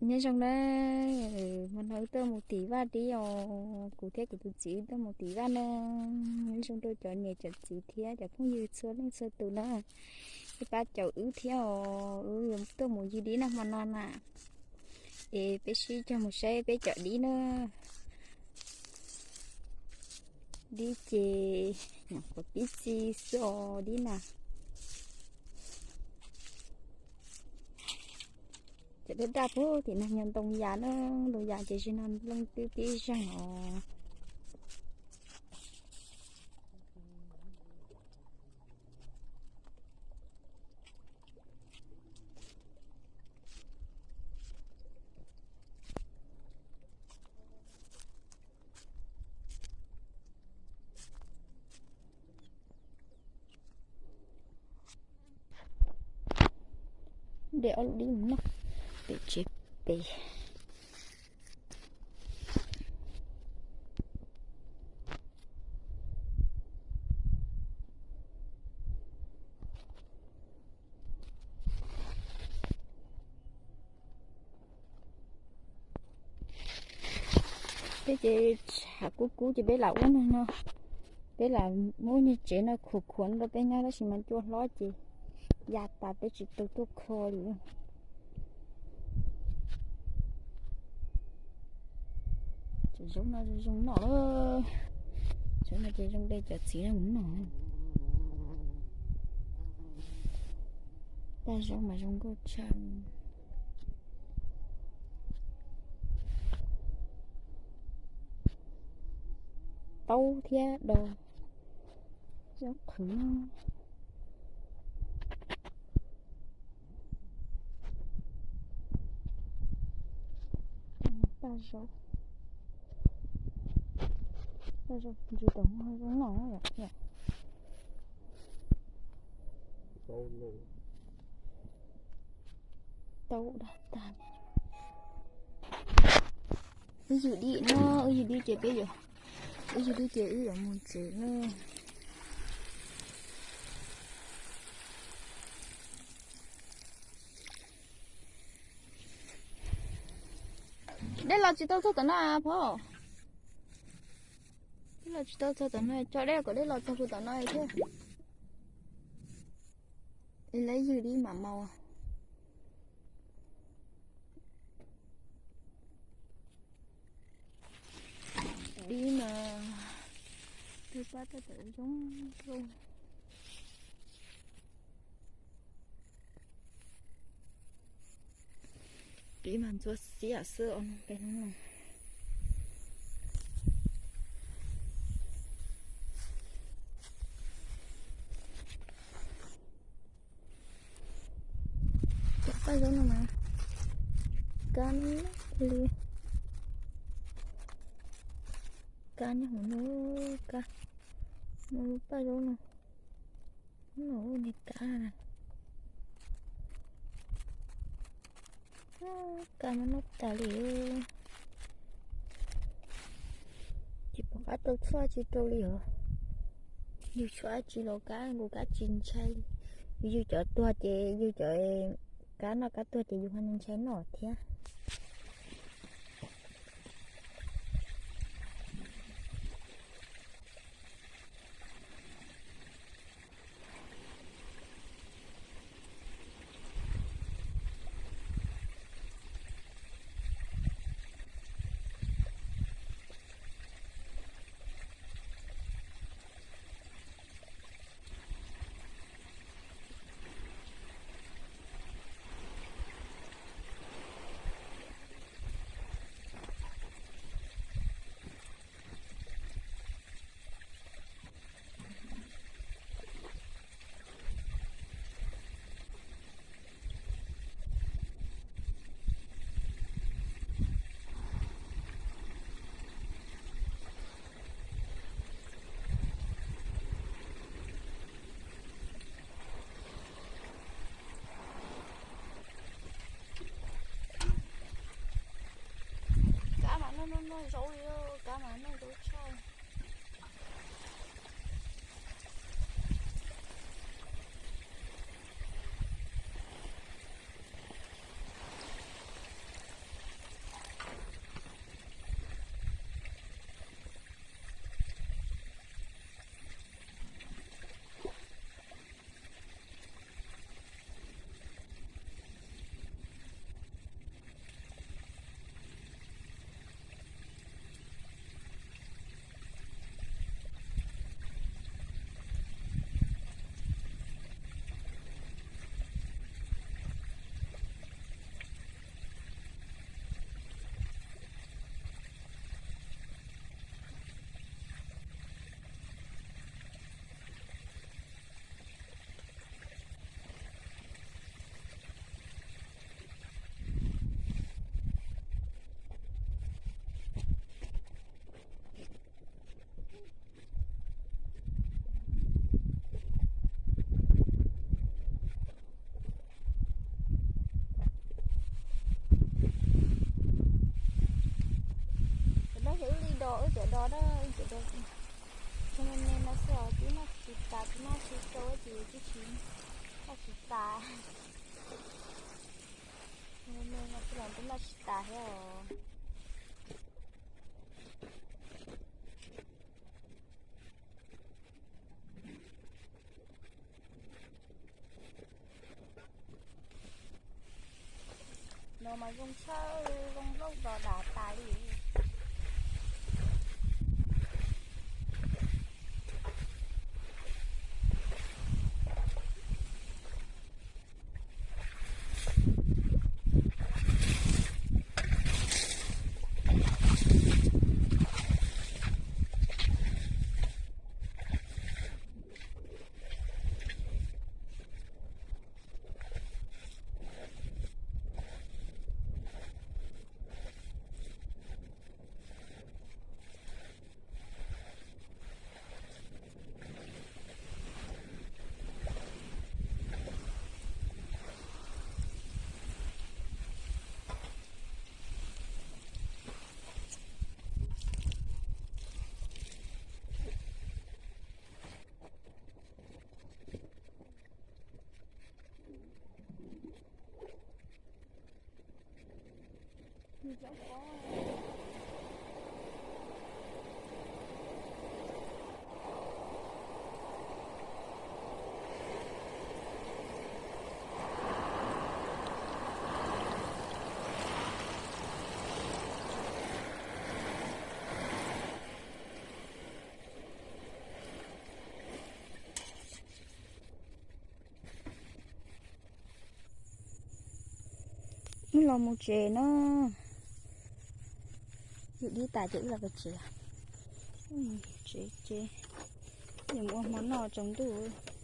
Nyob zoo na, hmo no wb tuaj mus tim vaj dib os, kuv thiab kuv tus txiv wb tuaj mus tim vaj na. Nyob zoo rau cov niam cov txiv thiab cov phooj ywg txhua leej txhua tus na. Ib pab caum wb thiab os, wb yuav tuaj mus ywg dib na hmo no na. Es peb sib cog mus saib peb cov dib na. Dib ces nyuam qhuav pib txi xwb os dib na. Cov daj daj puag tim no yog ntoo yas na, ntoo yas ces zaum no looj twb pib zeeg os. De ob lub dib mus noj pem tsev pem. Peb ces tshav kub kub ces peb lam ua no no, peb lam muab niag tsev no khuam khuam rau peb nyob tab sis mas cua hlob ces ya tas peb tsis tau tuaj kho li. Cov zaub no zoo noj, zaub no ces zoo de cov txiv no mus noj. Paj zaub mas zoo nkauj tshaj. Taub thiab do zaub qhwv. Paj zaub, paj zaub ntsis tau muag zoo noj yom. Taub daj tag. Wb ywg dib no, wb ywg dib ces peb yuav, wb ywg dib ces wb yuav mus tsev na. Dej los tsis tau txog tom no phauj. Dej los tsis tau txog tom no, tso dej kom dej los txog puag tom no thiab. Es lawv ywg dib mam mus. Dib mas twb pab taj tawm zoo zoo. Dib mas ntxuav xiab xwb os peb no. Cov paj zaub no mas kab li, kab nyob hauv no, kab, no paj zaub no, no niag kab na. Kab mas noj tas li. Tsis pom qab rau tshuaj tsis rau li os. Yug tshuaj tsis los kab nkaus kab tsis ntshai li. Yug cov tuag ces yug cov kab noj kab tuag ces yug ho ntshai noj thiab. Kab mas noj noj noj zaub li, kab mas noj zaub tshaj. Cov me me no xwb os, twb noj tsis tas, twb noj tsis tau ces twb tsis, noj tsis tas. Me me no xwb los twb noj tsis tas thiab os. No mas zoo tshaj, zoo nplooj do dav tas li. Wb los mus tsev no, wb dib tas ces wb los pem tsev. Tsev ces yuav mus ua hmo noj tsaus ntuj.